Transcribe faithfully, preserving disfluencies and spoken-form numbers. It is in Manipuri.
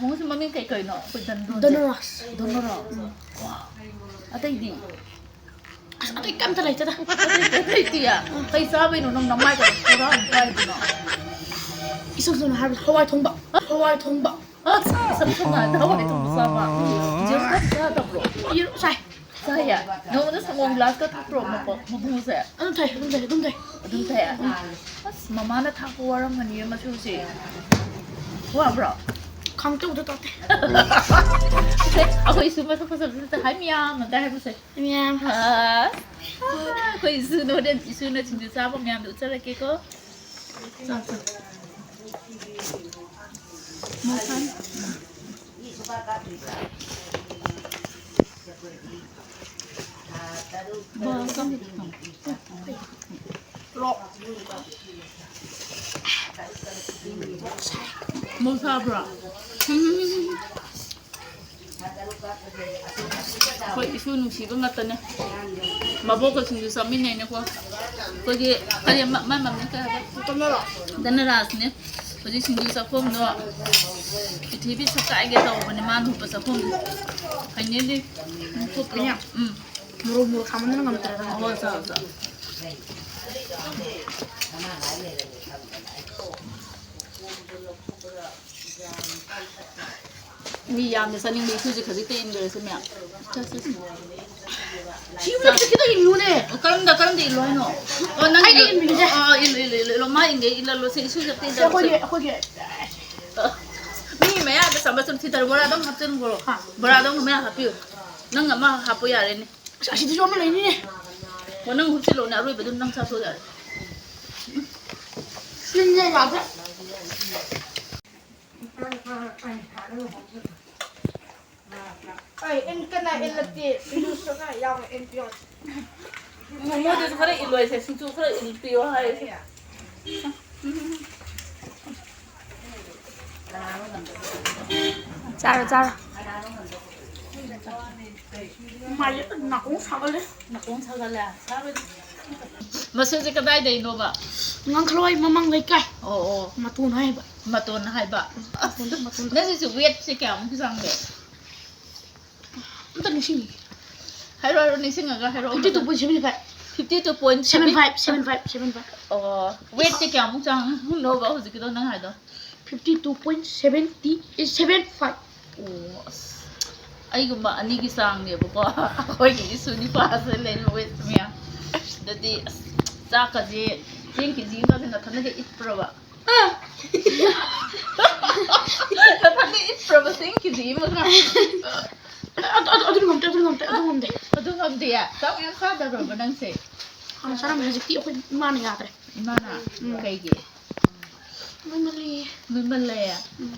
ꯃꯣꯃꯣꯁꯦ ꯃꯃꯤꯡ ꯀꯩ ꯀꯩꯅꯣ? ꯑꯩꯈꯣꯏ ꯗꯟꯗꯣꯟꯁꯦ꯫ ꯗꯣꯅꯔꯁ꯫ ꯗꯣꯅꯔꯣ? ꯎꯝ꯫ ꯑꯇꯩꯗꯤ? ꯑꯁ, ꯑꯇꯩ ꯀꯩꯝꯇ ꯂꯩꯇꯦꯗ꯫ ꯑꯇꯩ ꯂꯩꯇꯤꯌꯦ? ꯀꯩ ꯆꯥꯕꯩꯅꯣ ꯅꯪ ꯅꯃꯥꯏꯗ ꯕꯣꯔꯥ ꯑꯃ ꯄꯥꯏꯗꯨꯅ? ꯏꯁꯝ ꯁꯝꯅ ꯍꯥꯏꯔꯕꯗ ꯍꯋꯥꯏ ꯊꯣꯡꯕ꯫ ꯍꯋꯥꯏ ꯊꯣꯡꯕ꯫ ꯑꯁ, ꯏꯁꯝ ꯁꯝꯅ ꯍꯥꯏꯔꯕꯗ ꯍꯋꯥꯏ ꯊꯣꯡꯕ ꯆꯥꯕ? ꯖꯦꯝꯁ ꯆꯥꯗꯕ꯭ꯔꯣ? ꯌꯦꯔꯨꯝ ꯆꯥꯏ꯫ ꯆꯥꯏꯌꯦ? ꯅꯉꯣꯟꯗ ꯁꯪꯒꯣꯝ ꯒ꯭ꯂꯥꯁꯀ ꯊꯛꯇ꯭ꯔꯣ ꯃꯣꯃꯣ-, ꯃꯣꯃꯣꯁꯦ? ꯑꯗꯨꯝ ꯊꯛꯑꯦ, ꯑꯗꯨꯝ ꯊꯛꯑꯦ, ꯑꯗꯨꯝ ꯊꯛꯑꯦ꯫ ꯑꯗꯨꯝ ꯊꯛꯑꯦ? ꯑꯁ, ꯃꯃꯥꯅ ꯊꯥꯛꯄ ꯋꯥꯔꯝꯒꯅꯤꯌꯦ ꯃꯆꯨꯁꯦ꯫ ꯋꯥꯕ꯭ꯔꯣ? ꯈꯪꯇꯧꯗ ꯇꯧꯗꯦ꯫ ꯁꯦ, ꯑꯩꯈꯣꯏ ꯏꯁꯨ ꯃꯁꯛ ꯐꯖꯕꯁꯤꯗ ꯍꯥꯏ ꯃꯌꯥꯝ ꯑꯝꯇ ꯍꯥꯏꯕꯁꯦ꯫ ꯃꯌꯥꯝ꯫ ꯑꯁ, ꯑꯩꯈꯣꯏ ꯏꯁꯨꯅ ꯍꯣꯔꯦꯟ ꯏꯁꯨꯅ ꯁꯤꯡꯖꯨ ꯆꯥꯕ ꯃꯌꯥꯝꯗꯣ ꯎꯠꯆꯔꯛꯀꯦꯀꯣ꯫ ꯆꯥ, ꯆꯥ꯫ ꯃꯈꯜ꯫ ꯃꯣꯔꯣꯛ ꯁꯥꯕ꯭ꯔꯣ? ꯑꯩꯈꯣꯏ ꯏꯁꯨ ꯅꯨꯡꯁꯤꯕ ꯉꯥꯛꯇꯅꯦ꯫ ꯃꯕꯣꯛꯀ ꯁꯤꯡꯖꯨ ꯆꯥꯃꯤꯟꯅꯩꯅꯦꯀꯣ꯫ ꯑꯩꯈꯣꯏꯒꯤ ꯀꯔꯤ ꯃ-, ꯃꯥꯏ ꯃꯃꯤꯡ ꯀꯩ ꯍꯥꯏꯕ? ꯗꯅꯔꯥꯖꯅꯦ꯫ ꯍꯧꯖꯤꯛ ꯁꯤꯡꯖꯨ ꯆꯥꯐꯝꯗꯣ ꯄ꯭ꯔꯤꯊꯤꯕꯤ ꯁꯛꯀꯥꯏꯒꯦ ꯇꯧꯕꯅꯦ ꯃꯥꯅ ꯍꯨꯞꯄ ꯆꯥꯐꯝꯗꯣ꯫ Finally꯫ ꯎꯝ, ꯊꯣꯛꯄ꯭ꯔꯣ? ꯎꯝ꯫ ꯃꯣꯔꯣꯛ, ꯃꯣꯔꯣꯛ ꯁꯥꯃꯟꯗꯅ ꯉꯝꯗ꯭ꯔꯦꯗ꯫ ꯍꯣꯏ, ꯆꯥꯎ, ꯆꯥꯎ꯫ ꯃꯤ ꯌꯥꯝꯅ ꯆꯥꯅꯤꯡꯕ ꯏꯁꯨꯁꯦ ꯈꯖꯤꯛꯇ ꯏꯟꯈ꯭ꯔꯁꯤ ꯃꯌꯥꯝ꯫ ꯁꯤ ꯃꯊꯛꯇ ꯈꯤꯇꯪ ꯏꯜꯂꯨꯅꯦ꯫ ꯑꯣ, ꯀꯔꯝꯗ, ꯀꯔꯝꯗ ꯏꯜꯂꯣ ꯍꯥꯏꯅꯣ? ꯑꯣ, ꯅꯪ ꯑꯩ ꯏꯜꯂꯣ꯫ ꯏꯟꯕꯤꯒꯦꯁꯦ꯫ ꯑꯣ, ꯑꯣ, ꯏꯜꯂꯣ, ꯏꯜꯂꯣ, ꯏꯜꯂꯣ, ꯏꯜꯂꯣ꯫ ꯃꯥ ꯏꯟꯒꯦ ꯏꯜꯂꯜꯂꯣ꯫ ꯁꯦ, ꯏꯁꯨꯁꯦ ꯑꯝꯇ ꯁꯦ, ꯑꯩꯈꯣꯏꯒꯤ, ꯏꯜꯂꯜꯂꯣꯁꯦ꯫ ꯑꯩꯈꯣꯏꯒꯤ꯫ ꯑ, ꯃꯤ ꯃꯌꯥꯗ ꯆꯥꯃꯁ ꯑꯃ ꯊꯤꯗꯔꯣ꯫ ꯕꯣꯔꯥꯗ ꯑꯃꯨꯛ ꯍꯥꯞꯆꯤꯟꯈ꯭ꯔꯣ꯫ ꯍꯥ꯫ ꯕꯣꯔꯥꯗ ꯑꯃꯨꯛ ꯃꯌꯥ ꯍꯥꯞꯄꯤꯌꯨ꯫ ꯅꯪ ꯑꯃ ꯍꯥꯞꯄꯨ ꯌꯥꯔꯦꯅꯦ꯫ ꯑꯁ, ꯑꯁꯤꯗꯁꯨ ꯑꯃ ꯂꯩꯅꯤꯅꯦ꯫ ꯑꯣ, ꯅꯪ ꯍꯨꯞꯆꯤꯜꯂꯣꯅꯦ, ꯑꯔꯣꯏꯕꯗꯨ ꯅꯪ ꯆꯥꯊꯣꯛ ꯌꯥꯔꯦ꯫ ꯁꯤꯟꯅ ꯌꯥꯗ꯭ꯔꯦ꯫ ꯑꯩ ꯏꯟ ꯀꯟꯅ ꯏꯜꯂꯗꯤ ꯁꯤꯡꯖꯨ ꯁꯨꯅ ꯌꯥꯎꯅ ꯏꯟ ꯄꯤꯌꯣ꯫ ꯃꯣꯃꯣꯗꯨꯁꯨ ꯈꯔ ꯏꯜꯂꯣꯏꯁꯦ, ꯁꯤꯡꯖꯨ ꯈꯔ ꯏꯜ ꯄꯤꯌꯣ ꯍꯥꯏꯔꯤꯁꯦ꯫ ꯆꯥꯔꯣ, ꯆꯥꯔꯣ꯫ ꯃꯥꯏꯁꯦ ꯅꯥꯀꯣꯡ ꯁꯥꯒꯠꯂꯦ꯫ ꯅꯥꯀꯣꯡ ꯁꯥꯒꯠꯂꯦ? ꯁꯥꯔꯣꯏꯗ꯫ ꯃꯁꯤꯁꯦ ꯀꯗꯥꯏꯗꯩꯅꯣꯕ? ꯉꯥꯡꯈꯂꯣꯏ ꯃꯃꯥꯡ ꯂꯩꯀꯥꯏ꯫ ꯑꯣ, ꯑꯣ꯫ ꯃꯇꯣꯟ ꯍꯥꯏꯕ꯫ ꯃꯇꯣꯟ ꯍꯥꯏꯕ꯫ ꯃꯇꯣꯟꯗ, ꯃꯇꯣꯟꯗ꯫ ꯅꯪꯒꯤꯁꯦ ꯋꯦꯠꯁꯦ ꯀꯌꯥꯃꯨꯛꯀꯤ ꯆꯥꯡ ꯂꯩ? ꯑꯝꯇ ꯅꯤꯡꯁꯤꯡꯉꯤ꯫ ꯍꯥꯏꯔꯣ, ꯍꯥꯏꯔꯣ, ꯅꯤꯡꯁꯤꯡꯉꯒ ꯍꯥꯏꯔꯣ꯫ Fifty two point seven five. Fifty two point Seven five, seven five, seven five. ꯑꯣ, ꯋꯦꯠꯁꯦ ꯀꯌꯥꯃꯨꯛ ꯆꯥꯡꯅꯣꯕ ꯍꯧꯖꯤꯛꯀꯤꯗꯣ ꯅꯪ ꯍꯥꯏꯗꯣ? Fifty two point seven seven five. ꯑꯣ, ꯑꯁ, ꯑꯩꯒꯨꯝꯕ ꯑꯅꯤꯒꯤ ꯆꯥꯡꯅꯦꯕꯀꯣ ꯑꯩꯈꯣꯏꯒꯤ ꯏꯁꯨ ꯅꯨꯄꯥꯁꯦ ꯂꯩꯔꯤꯕ ꯋꯦꯠ ꯃꯌꯥꯝ꯫ ꯑꯗꯨꯗꯤ ꯑꯁ, ꯆꯥꯛꯀꯁꯦ ꯆꯦꯡ ꯀꯦ ꯖꯤ ꯑꯃꯒꯁꯦ ꯅꯊꯟꯗꯒ ꯏꯠꯄ꯭ꯔꯕ? ꯅꯊꯟꯗ ꯏꯠꯄ꯭ꯔꯕ ꯆꯦꯡ ꯀꯦ ꯖꯤ ꯑꯃꯒ? ꯑꯗꯨ, ꯑꯗꯨ, ꯑꯗꯨ ꯉꯝꯗꯦ, ꯑꯗꯨ ꯉꯝꯗꯦ, ꯑꯗꯨ ꯉꯝꯗꯦ꯫ ꯑꯗꯨ ꯉꯝꯗꯦꯌꯦ? ꯆꯥꯛ ꯌꯥꯝ ꯆꯥꯗꯕ꯭ꯔꯕ ꯅꯪꯁꯦ? ꯍꯥꯟꯅ ꯆꯥꯔꯝꯃꯦ, ꯍꯧꯖꯤꯛꯇꯤ ꯑꯩꯈꯣꯏ ꯏꯃꯥꯅ ꯌꯥꯗ꯭ꯔꯦ꯫ ꯏꯃꯥꯅ? ꯎꯝ꯫ ꯀꯩꯒꯤ? ꯅꯣꯏꯃꯜꯂꯤ꯫ ꯅꯣꯏꯃꯜꯂꯦ? ꯎꯝ꯫